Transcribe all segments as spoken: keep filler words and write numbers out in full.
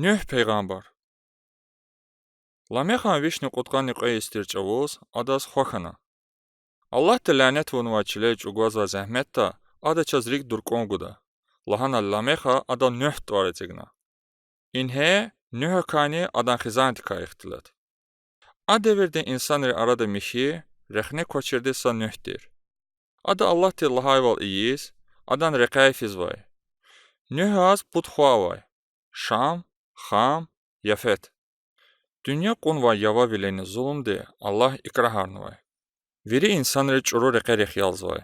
Нуьгь пайгъамбар. Ламехан вишни кьудкъанни кьве йис тир чӀавуз адаз хва хьана. Аллагьди лянет авунвай чилел чӀугвазвай зегьметда ада чаз рикӀ дуркӀун гуда,— лагьана Ламеха адан Нуьгь тӀвар эцигна. Ингье Нуьгьакайни адан хизандикай ихтилат. А девирдин инсанрин арада михьи, рехне квачирди са Нуьгь тир. Ада Аллагьди лагьайвал ийиз, адан рекьяй физвай. Нуьгьаз пуд хва авай: Шам, Хам, Яфет. Дуьнья кьунвай явавилини зулумди Аллагь икрагьарнавай. Вири инсанри чӀуру рекьерихъ ялзавай.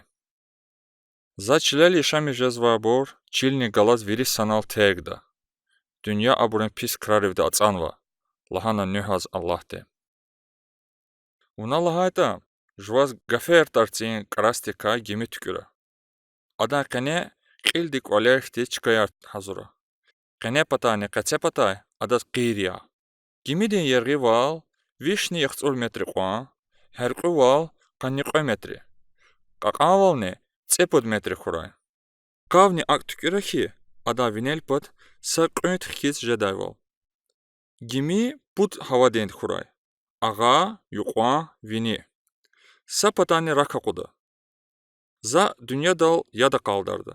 За чилел яшамиш жезвайбур чилни галаз вири санал тергда. Дуьнья абурун пис краривди ацӀанва,— лагьана Нуьгьаз Аллагьди. Вуна лагьайтӀа, жуваз гафер тӀварцин кӀарасдикай гими туькӀуьра. Адан къене кьилди кӀвалер хьтин чкаяр гьазура. Къене патайни къецепатай адаз къир я. Гимидин яргъивал вишни яхцӀур метр кьван, гьяркьуьвал къанни кьве метр, кьакьанвални цӀипуд метр хьурай. Къавни акӀ туькӀуьра хьи, адан винел пад са кьуьнт хкиз жедайвал. Гими пуд гьавадин хьурай: агъа, юкьван, вини. Са патани рак акъуда. За дуьньядал яд акъалдарда.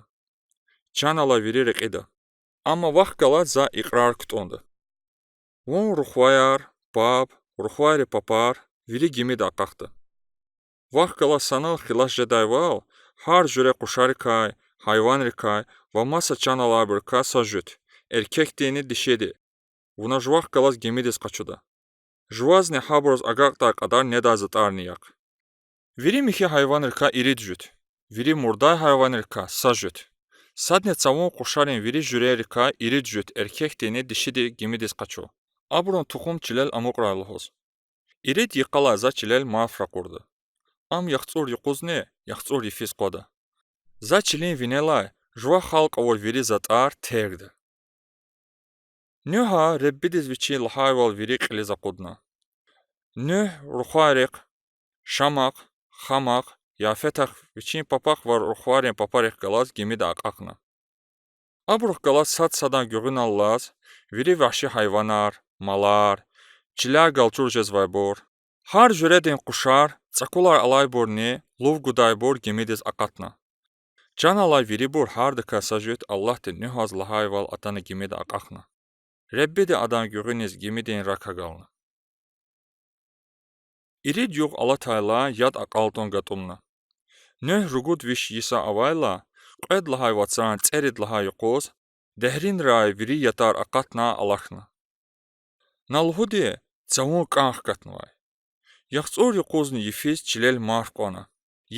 Чан алай вири рекьида. Амма вахъ галаз за икьрар кутӀунда. Вун, рухваяр, паб, рухвайрин папар— вири гимида акьахда. Вахъ галаз санал хилас жедайвал, гьар жуьре къушарикай, гьайванрикай ва маса чан алайбурукай са жуьт, эркекдини дишиди, вуна жувахъ галаз гимидиз къачуда. Жувазни гьабуруз агакьдай кьадар недай затӀарни яхъ. Вири михьи гьайванрикай ирид жуьт, вири мурдай гьайванрикай са жуьт, садни цавун къушарин вири жуьрейрикай ирид жуьт эркекдини дишиди гимидиз къачу, абурун тухум чилел амукьрай лугьуз. Ирид йикъалай за чилел марф ракъурда. Ам яхцӀур юкъузни яхцӀур йифиз къвада. За чилин винелай жува халкь авур вири затӀар тергда. Нуьгьа Реббидиз вичи лагьайвал вири кьилиз акъудна. Нуьгь рухвайрихъ, Шамахъ, Хамахъ, Яфетахъ, вичин папахъ ва рухвайрин папарихъ галаз гимида акьахна. Абурухъ галаз сад садан гуьгъуьналлаз вири вагьши гьайванар, малар, чиляй галчур жезвайбур, гьар жуьредин къушар, цӀакулар алайбурни лув гудайбур гимидиз акъатна. Чан алай вирибур гьардакай са жуьт Аллагьди Нуьгьаз лагьайвал атана гимида акьахна. Реббиди адан гуьгъуьниз гимидин рак агална. Ирид югъ алатайла яд акьалтӀун гатӀумна. Нуьгь ругуд виш йиса авайла, кьвед лагьай вацран цӀерид лагьай юкъуз дегьринрай вири ятар акъатна алахьна. На лугьуди, цавун кӀан хкатнавай. ЯхцӀур юкъузни йифиз чилел марф кьвана.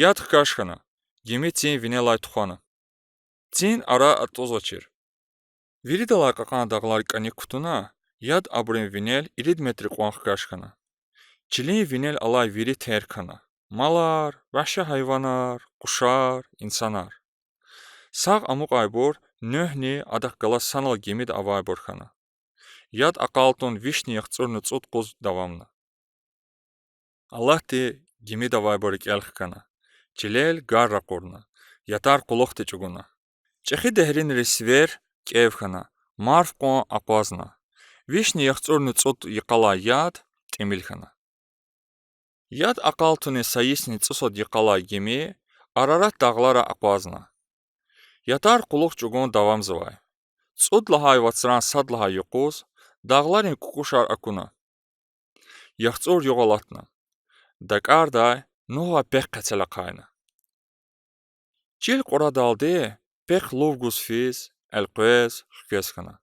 Яд хкаж хьана, гими цин винелай тухвана. Цин ара атӀузвачир. Виридалай кьакьан дагълар кӀаник кутуна, яд абурун винел ирид метр кьван хкаж хьана. Чилин винел алай вири терг хьана: малар, вагьши гьайванар, къушар, инсанар. Сагъ амукьайбур Нуьгьни адахъ галаз санал гимида авайбур хьана. Яд акьалтӀун вишни яхцӀурни цӀуд къуз давамна. Аллагьди гимида авайбур рикӀел хкана. Чилел гар ракъурна, ятар кьулухъди чӀугуна. ЧӀехи дегьринрин сивер кӀев хьана, марф кьван акъвазна. Вишни яхцӀурни цӀуд йикъалай яд тӀимил хьана. Яд акьалтӀунин са йисни цӀусад йикъалай гими Арарат дагълара акъвазна. Ятар кьулухъ чӀугун давамзавай. ЦӀуд лагьай вацран сад лагьай юкъуз дагъларин кукӀушар акуна. ЯхцӀур югъ алатна. ДакӀардай Нуьгьа пехъ къецел ахъайна. Чил кьурадалди пехъ лув гуз физ, элкъвез, хквез хьана.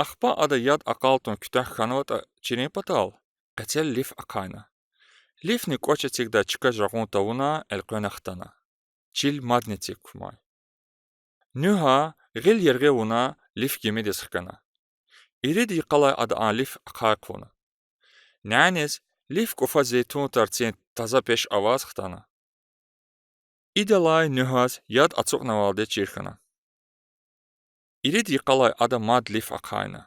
Ахпа ада яд акьалтӀун куьтягь хьанватӀа чирун патал, къецел лиф ахъайна. Лифни кӀвач эцигдай чка жагъун тавуна элкъвена хтана. Чил мадни эциг кумай. Нуьгьа гъил яргъи авуна лиф гимидиз хкана. Ирид йикъалай ада а лиф ахъай хъувуна. Няниз лиф кӀуфа зейтун тарцин таза пеш аваз хтана. Идалай Нуьгьаз яд ацукьнавалди чир хьана. Ирид йикъалай ада мад лиф ахъайна.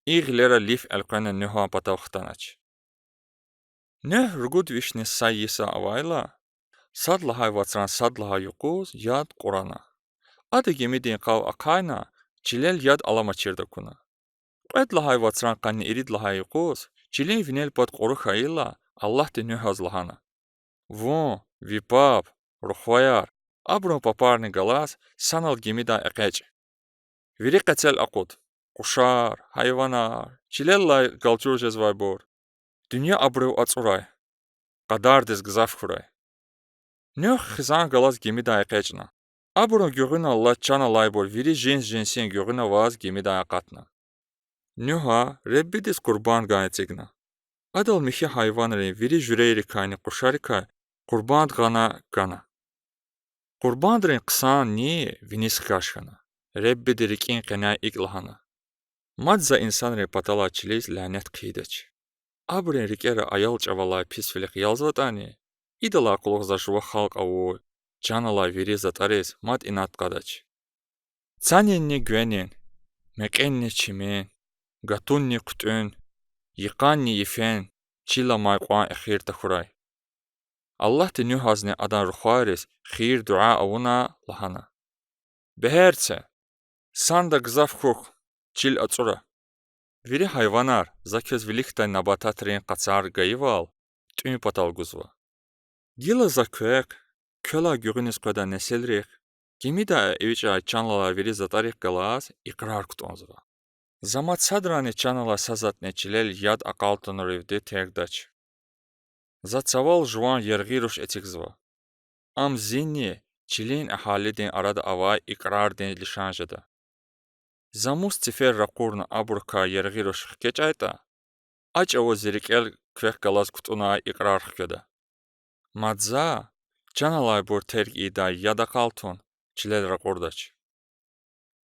И гъилера лиф элкъвена Нуьгьан патав хтанач. Нуьгь ругуд вишни са йиса авайла, сад лагьай вацран сад лагьай юкъуз яд кьурана. Ада гимидин къав ахъайна, чилел яд аламачирди акуна. Кьвед лагьай вацран къанни ирид лагьай юкъуз чилин винел пад кьуру хьайила, Аллагьди Нуьгьаз лагьана: Вун, ви паб, рухваяр, абурун папарни галаз санал гимидай экъечӀ. Вири къецел акъуд: къушар, гьайванар, чилеллай галчур жезвайбур. Дуьнья абурув ацӀурай, кьадардиз гзаф хьурай. Нуьгь хизан галаз гимидай экъечӀна. Абурун гуьгъуьналлаз чан алайбур вири жинс-жинсин гуьгъуьна аваз гимидай акъатна. Нуьгьа Реббидиз къурбандган эцигна. Адал михьи гьайванрин вири жуьрейрикайни къушарикай къурбандгъана кана. Къурбандрин хъсан ни виниз хкаж хьана. Реббиди рикӀин къеняй икӀ лагьана: Мад за инсанрин паталай чилиз лянет хъийидач. Абурун рикӀера аял чӀавалай писвилихъ ялзаватӀани, идалай кьулухъ за жува халкь авур чан алай вири затӀариз мад инад кьадач. Цанинни гвенин, мекьинни чимин, гатунни хъуьтӀуьн, йикъанни йифен чил амай кьван эхир тахьурай. Аллагьди Нуьгьазни адан рухвайриз хийир-дуьа авуна лагьана: Бегьер це, санда гзаф хьухь, чил ацӀура. Вири гьайванар за квез виликдай набататрин къацар гайивал тӀуьн патал гузва. Гила за квехъ, квелай гуьгъуьниз къведай несилрихъ, гимидай эвичӀай чан алай вири затӀарихъ галаз икьрар кутӀунзава. За мад садрани чан алай са затӀни чилел яд акьалтунривди тергдач. За цавал жуван яргъи руш эцигзава. Ам зинни чилин агьалидин арада авай икьрардин лишан жеда. За мус цифер ракъурна абурукай яргъи руш хкечӀайтӀа, а чӀавуз зи рикӀел квехъ галаз кутӀунай икьрар хкведа. Мад за чан алайбур терг ийидай яд акьалтун чилел ракъурдач.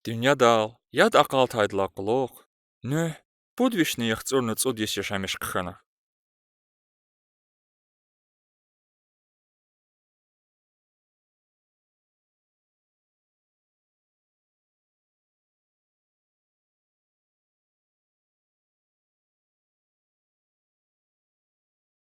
Дуьньядал яд акьалтайдалай кьулухъ Нуьгь пуд вишни яхцӀурни цӀуд йис яшамиш хъхьана.